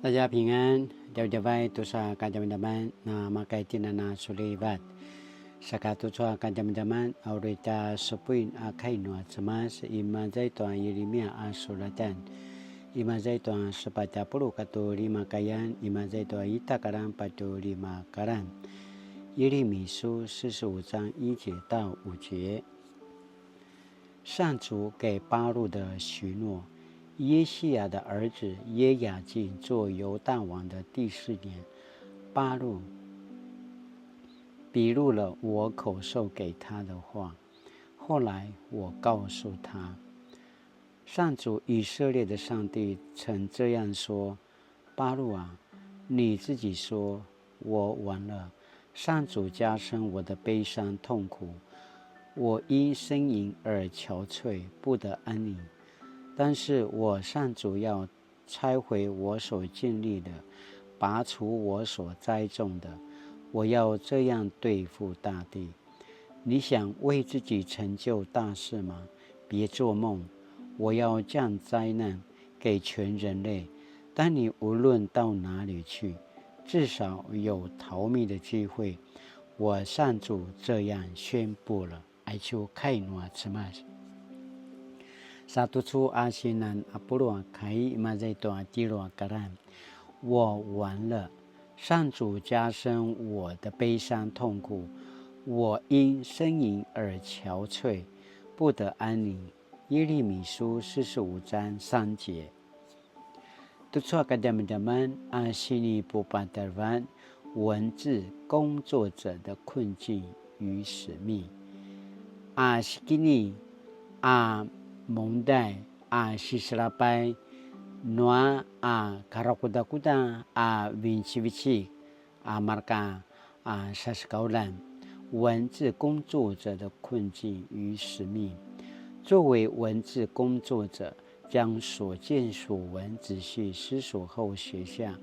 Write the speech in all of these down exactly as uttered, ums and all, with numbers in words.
大家平安, djavadjavay tusa kadjamadjaman, na makaitinan a sulivat. Saka tucu a kadjamadjaman, a uri tja supuin a kai nua Cemas, imaza i tua Yirimia a sulatan. Imaza i tua sepatj a puluq katua lima kayan, imaza i tua ita karan patje lima karan. 耶利米书四十五章一节到五节。 上主给巴录的许诺。约西亚的儿子约雅敬做犹大王的第四年，巴录笔录了我口授给他的话。后来我告诉他，上主以色列的上帝曾这样说：巴录啊，你自己说，我完了。上主加深我的悲伤痛苦，我因呻吟而憔悴，不得安宁。但是我上主要拆毁我所建立的，拔除我所栽种的，我要这样对付大地。你想为自己成就大事吗？别做梦，我要降灾难给全人类。但你无论到哪里去，至少有逃命的机会。我上主这样宣布了。Aicu kai nua Cemas. Sa tucu a sinan a puluq a kai, imaza i tua tjelu a karan. 我完了，上主加深我的悲伤痛苦，我因呻吟而憔悴，不得安宁。耶利米书四十五章三节。 Tucu a kadjamadjaman a sinipupatarevan, 文字工作者的困境与使命。A sikini a mungdai a siselapay nua a karakudakuda a vincivicik a marka a sasekauljan, 文字工作者的困境与使命。作为文字工作者，将所见所闻仔细思索后写下，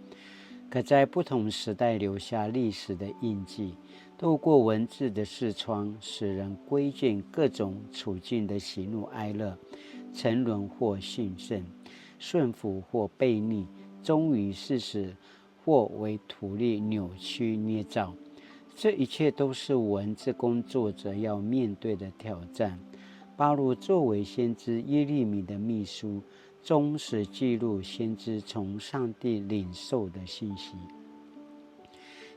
可在不同时代留下历史的印记。透过文字的视窗，使人窥见各种处境的喜怒哀乐、沉沦或兴盛、顺服或悖逆、忠于事实 或为图利扭曲捏造。这一切都是文字工作者要面对的挑战。巴录作为先知耶利米的秘书，忠实记录先知从上帝领受的信息，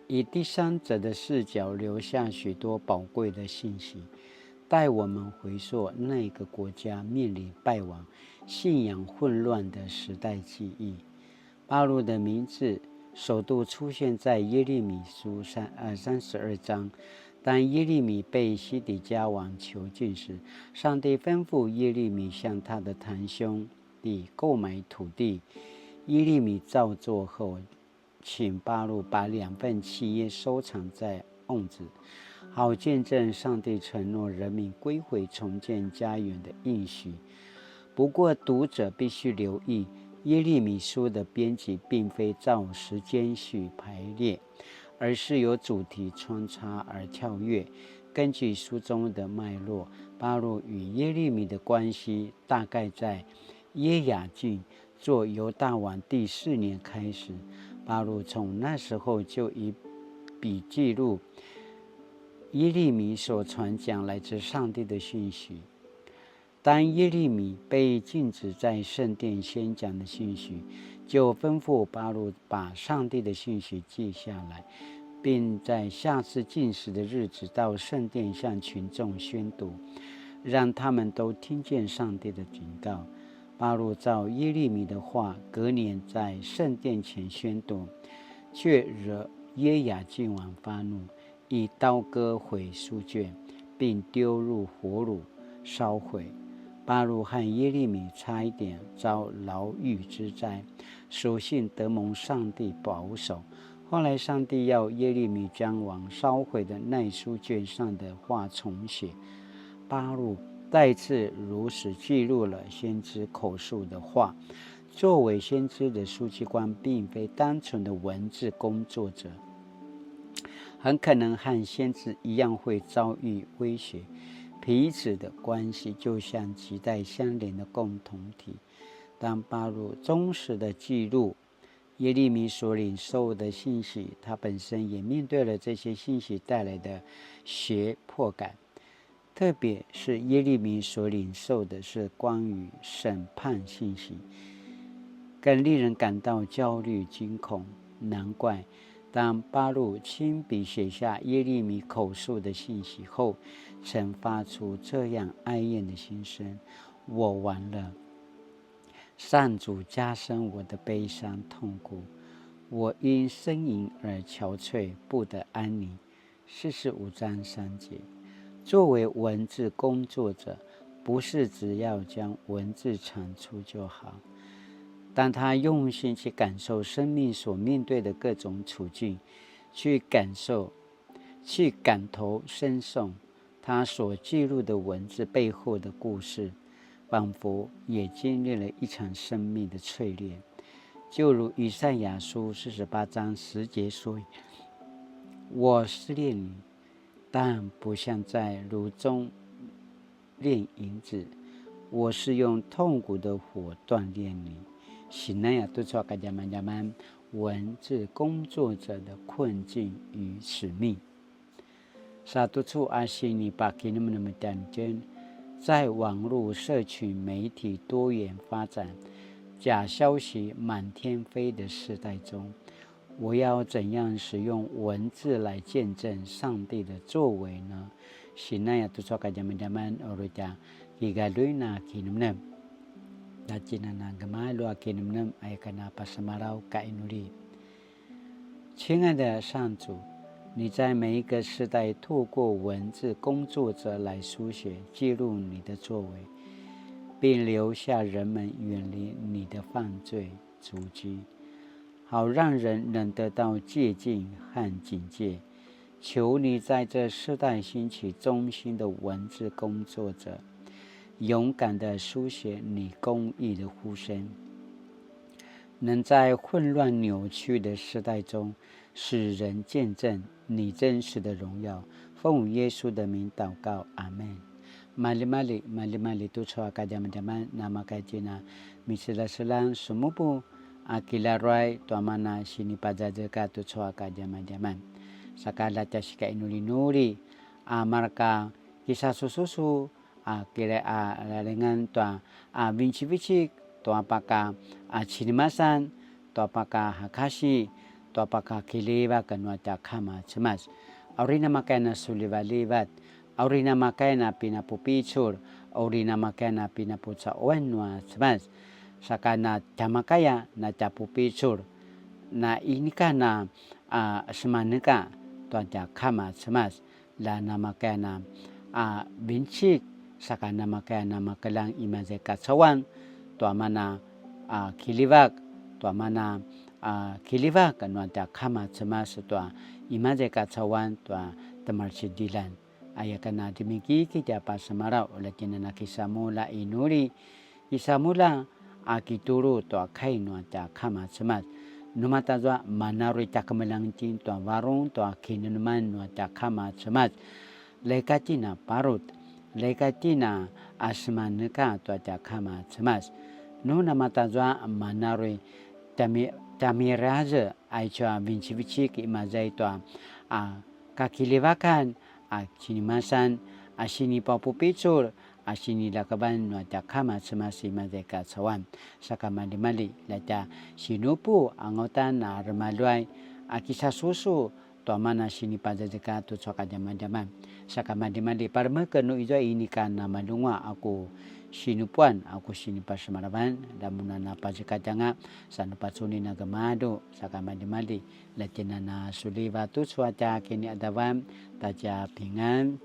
以第三者的视角留下许多宝贵的信息，带我们回溯那个国家面临败亡、信仰混乱的时代记忆。 巴录的名字首度出现在耶利米书三，呃，三十二章。当耶利米被西底家王囚禁时，上帝吩咐耶利米向他的堂兄弟购买土地。耶利米照做后，请巴录把两份契约收藏在瓮子，好见证上帝承诺人民归回重建家园的应许。不过，读者必须留意，耶利米书的编辑并非照时间序排列，而是由主题穿插而跳跃。根据书中的脉络，巴录与耶利米的关系大概在约雅敬做犹大王第四年开始。巴录从那时候就以笔记录耶利米所传讲来自上帝的信息。当耶利米被禁止在圣殿宣讲的信息，就吩咐巴录把上帝的信息记下来，并在下次禁食的日子到圣殿向群众宣读，让他们都听见上帝的警告。巴录照耶利米的话，隔年在圣殿前宣读，却惹约雅敬王发怒，以刀割毁书卷，并丢入火炉烧毁。巴录和耶利米差一点遭牢狱之灾，所幸得蒙上帝保守。后来上帝要耶利米将王烧毁的那书卷上的话重写。巴录再次如实记录了先知口述的话。作为先知的书记官并非单纯的文字工作者，很可能和先知一样会遭遇威胁。彼此的关系就像脐带相连的共同体。当巴录忠实的记录耶利米所领受的信息，他本身也面对了这些信息带来的胁迫感，特别是耶利米所领受的是关于审判信息，更令人感到焦虑惊恐。难怪当巴录亲笔写下耶利米口述的信息后，曾发出这样哀怨的心声：“我完了，上主加深我的悲伤痛苦，我因呻吟而憔悴，不得安宁。”四十五章三节。作为文字工作者，不是只要将文字产出就好。当他用心去感受生命所面对的各种处境，去感受，去感同身受他所记录的文字背后的故事，仿佛也经历了一场生命的淬炼。就如以赛亚书四十八章十节所言：“我试炼你，但不像在炉中炼银子，我是用痛苦的火锻炼你。”Sinaya tucu a kadjamadjaman, 文字工作者的困境与使命。Sa tucu a sinipakinemnem tjanuitjen, 在网络社群媒体多元发展、假消息满天飞的时代中，我要怎样使用文字来见证上帝的作为呢？Sinaya tucu a kadjamadjaman uri tja kigaljuin a kinemnem. Tja kina na gemalju a kinemnem, aya ken a pasemalaw ka inuli. 亲爱的上主，你在每一个时代透过文字工作者来书写、记录你的作为，并留下人们远离你的犯罪足迹，好让人能得到借鉴和警戒。求你在这世代兴起忠心的文字工作者，勇敢地书写你公义的呼声，能在混乱扭曲的时代中，使人见证你真实的荣耀。奉耶稣的名祷告，阿们。Maljimalji, maljimalji tucu a kadjamadjaman, namakaya itjen a miselaselang semupu a kilaruay tua mana sinipazazekatj tucu a kadjamadjaman. Saka la tja sika inulinuli a mareka kisasususu a kilay a lalingan tua a vincivicik, tua paka a cinimasan, tua paka hakasi, tua paka kiljivak nua tja kama cemas. A uri namakaya na sulivalivat, a uri namakaya na pinapupicul, a uri namakaya na pinapucauan nua cemas. Saka na tja makaya na tja pupicul, na inika na a semaneka tua tja kama cemas. La namakaya na a vincik, saka namakaya na makeljang imaza i kacauan, tua mana a kiljivak, tua mana a kiljivak nua tja kama cemas tua imaza i kacauan tua temarcidilan. Aya ken a demikiki tja pasemalaw, la itjen a na kisamulja inuli, kisamulja a kitulu tua kai nua tja kama cemas. Nu matazua mana uri tja kemeljang itjen tua varung tua kinemeneman nua tja kama cemas. La ika itjen a parut, la ika itjen a semaneka tua tja kama cemas. Nu namatazua mana uri tjami-, tjamiraze aicu a vincivicik imaza i tua a kakiljivakan a cinimasan a sinipapupicul a sinilakavan nua tja kama cemas imaza i kacauan. Saka maljimalji, la tja sinupu anga uta na remaljuay a kisasusu tua mana sinipazazekatj tucu a kadjamadjaman. Saka maljimalji, paremeken nu izua inika na malunguaq a ku sinupuan, a ku sinipasemalavan, la mun a na pazekatj anga, sa nu pacuni na gemalju. Saka maljimalji, la itjen a na suliva tucu a tja kiniqadavan, ta tja pingan.